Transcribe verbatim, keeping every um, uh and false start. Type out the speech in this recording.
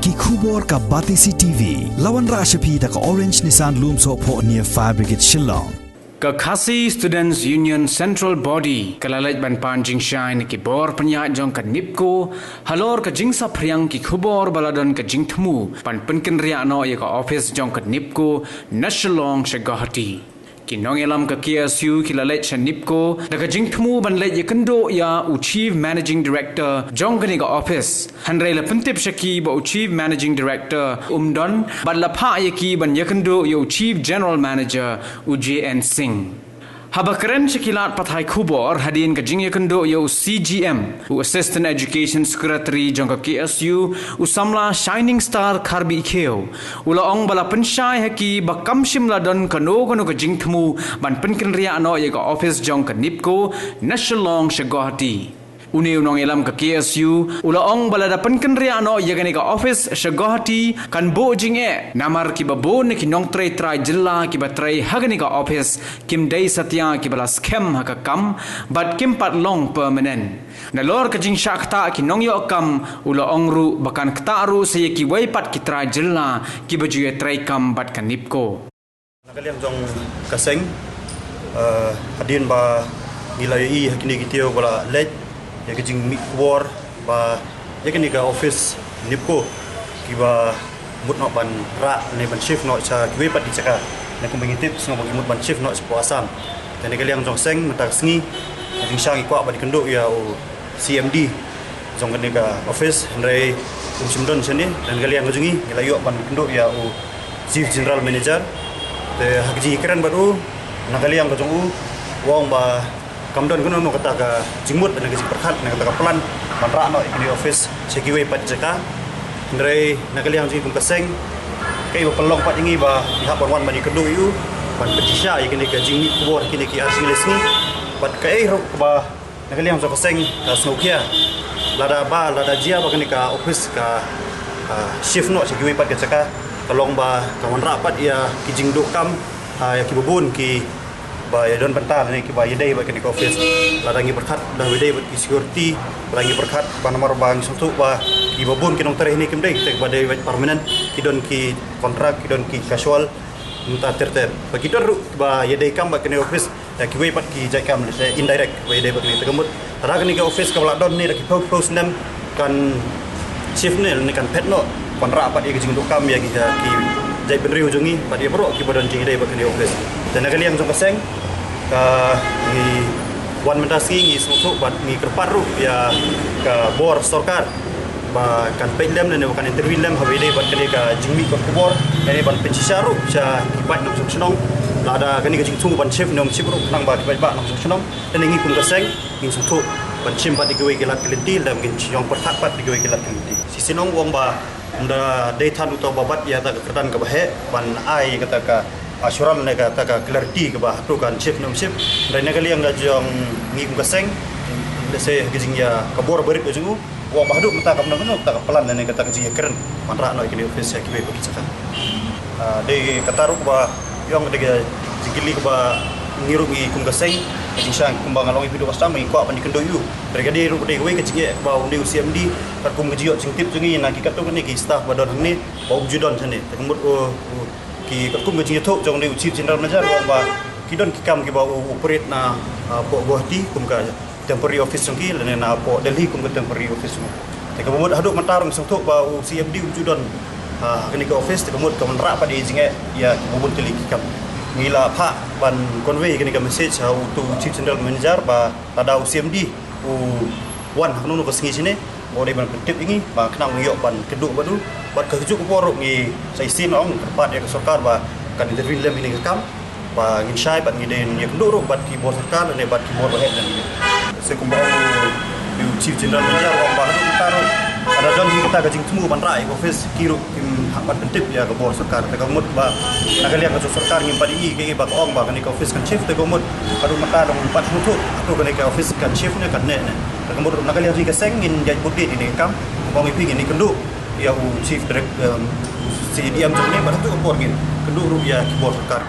Ki khubor ka Batesi T V. La wanrah sha phi da ka Orange Nissan Lumsohphoh near Fire Brigade Shillong. Ka Khasi Students Union Central Body ka la leit ban pan jingshai na ki bor pynïaid jong ka NEEPCO halor ka jingsaphriang ki khubor ba la don ka jingthmu ban pynkynriah noh ïa ka ophis jong ka NEEPCO na Shillong sha Guwahati. Ki nongïalam ka K S U ki la leit sha NEEPCO da ka jingthmu ban leit ïakynduh ïa u Chief Managing Director jong kane ka ophis. Hynrei la pyntip sha ki ba u Chief Managing Director um don bad la phah ïa ki ban ïakynduh ïa u Chief General Manager, u J N Singh. Haba kren sha ki lad pathai khubor hadien ka jingïakynduh ïa u C G M, u Assistant Education Secretary jong ka K S U, u samla Shining Star Kharbi Khiew, u la ong ba la pynshai ha ki ba kam shym la don kano kano ka jingthmu ban pynkynriah noh ïa ka ophis jong ka NEEPCO na Shillong sha Guwahati. Une u nongïalam ka K S U u la ong ba lada pynkynriah noh ïa kane ka ophis sha Guwahati kan buh jingeh, namar kiba bun na ki nongtrei trai jylla kiba trei ha kane ka ophis kim dei satia kiba la skhem ha ka kam bad kim pat long permanent. Nalor ka jingshah ktah ki nongïoh kam, u la ong ruh ba kan ktah ruh sa ïa kiwei pat ki trai jylla kiba ju ïatrei kam bad ka NEEPCO. Na ka liang jong ka seng, eh, hadien ba ngi la ïohi ha kine ki taïew ba la leit ïa ka jingmih khubor ba ïa kane ka ophis NEEPCO kiba mut noh ban rah ne ban shift noh sha kiwei pat ki jaka. Ne kumba ngi tip sngewbha ki mut ban shift noh shapoh Assam. Te na ka liang jong ka seng mynta ka sngi, ka jingshai ngi kwah ban ïakynduh ïa u C M D jong kane ka ophis, hynrei um shym don shane. Te na ka liang ka jong ngi, ngi la ïoh ban kynduh ïa u Chief General Manager. Te ha ka jingkren bad u, na ka liang ka jong u, u ong ba kam don kano kano kata ka jingmut, ne ka jingpyrkhat, ne kata ka plan ban rah noh ïa kane ka ophis sha kiwei pat ki jaka. Hynrei na ka liang jong ngi kum ka seng, kaei ba pynlong pat ïa ngi ba ngi hap ban wan ban ïakynduh ïa u ban pynshisha ïa kane ka jingmih khubor kine ki ar sngi lai sngi. Bad kaei ruh kaba na ka liang jong ka seng ka sngewkhia, lada ba, lada jia ba kane ka ophis ka, ah, shift noh sha kiwei pat ki jaka, ka long ba ka wanrah pat ïa ki jingduh kam, ah, ïa kiba bun kiba ïadon bynta ne kiba ïadei bad kane ka ophis. Lada ngi pyrkhat da ïadei bad ki security, lada ngi pyrkhat ba namar ba ngi sngewthuh ba kiba bun ki nongtrei hangne kim dei kita kiba dei bad permanent, ki don ki kontrak, ki don ki casual, mynta ter ter. Ba ki don ruh ba ïadei kam bad kane ka ophis ïa kiwei pat ki jait kam, lehse indirect ba ïadei bad kane. Te ka mut lada kane ka ophis kaba la don ne da ki phew phew snem kan shift ne, ne kan phet noh, kan rah pat ïa ka jingduh kam ïa ki, ïa ki jait bynriew jong ngi bad ïa baroh kiba don jingïadei bad kane ka ophis. Te na ka liang jong ka seng, ka, ngi wan mynta sngi ngi sngewthuh bad ngi kyrpad ruh ïa ka bor sorkar ba kan peit lem ne ba kan intervene lem haba ïadei bad kane ka jingmih ka khubor, ne ban pynshisha ruh sha ki paid nongshong shnong lada kane ka jingthmu ban shift ne ym shift ruh, khnang ba ki paidbah nongshong shnong. Te ngi kum ka seng ngi sngewthuh ban shim pat ïa kiwei ki lad ki lynti, lada ngin shong pyrkhat pat ïa kiwei ki lad ki lynti. Shisien ong u ong ba ym da dei than uta uba bat ïa kata ka kyrdan kaba heh ban ai kata ka assurance ne kata ka clarity kaba hato kan shift ne ym shift. Hynrei na ka liang ka jong ngi kum ka seng, lehse ka jingïa ka bor barit ka jong u, u ong ba haduh mynta kam don kano kata ka plan ne kata ka jingïakren ban rah noh ïa kane ka ophis sha kiwei pat ki jaka. Ah, dei kata ruh kaba ïong, dei ka jingkylli kaba ngi ruh ngi kum ka seng, ka jingshai kumba nga la ong ïa phi haduh ba sdang, ngi kwah ban ïakynduh ïa u. Hynrei ka dei ruh, dei kawei ka jingeh kaba une u C M D, katkum ka jingïoh jingtip jong ngi na ki katto katne ki staff ba don hangne ba um ju don shane. Te ka mut u, u, ki katkum ka jingïathuh jong une u Chief General Manager, u ong ba ki don ki kam kiba u operate na, ah, hapoh Guwahati kum ka temporary office jong ki, lane na hapoh Delhi kum ka temporary office jong ki. Te kaba mut haduh mynta ruh ngi sngewthuh ba u C M D um ju don, ah, ha kane ka office, te ka mut ka wanrah pat ïa jingeh ïa kiba bun tylli ki kam. Ngi la phah ban convey kane ka message ha uto u Chief General Manager ba lada u C M D u wan ha kano kano ka sngi shane, ba u dei ban pyntip ïa ngi ba khnang ngi ïoh ban kynduh bad u. Bad ka kajuh ka por ruh ngi sa shisien ong kyrpad ïa ka sorkar ba kan intervene lem ïa kane ka kam, ba ngin shai bad ngi dei ban ïakynduh ruh bad ki bor sorkar ne bad ki bor ba heh jong ngi. Sa kumba ong u Chief General Manager, u ong ba haduh mynta ruh lada don hi kata ka jingthmu ban rah ïa ka office, ki ruh kim hap ban pyntip ïa ka bor sorkar. Te ka mut ba na ka liang ka jong sorkar ngim pat i kaei ba ka ong ba kane ka office kan shift, te ka mut haduh mynta dang pat sngewthuh hato kane ka office kan shift ne kan neh ne. Te ka mut na ka liang jong ka seng ngin ïaid bud ïa kane ka kam, ba ong ïa phi ngin ïakynduh ïa u Chief Direct, um, u C D M jong ne, bad haduh ka por ngin kynduh ruh ïa ki bor sorkar.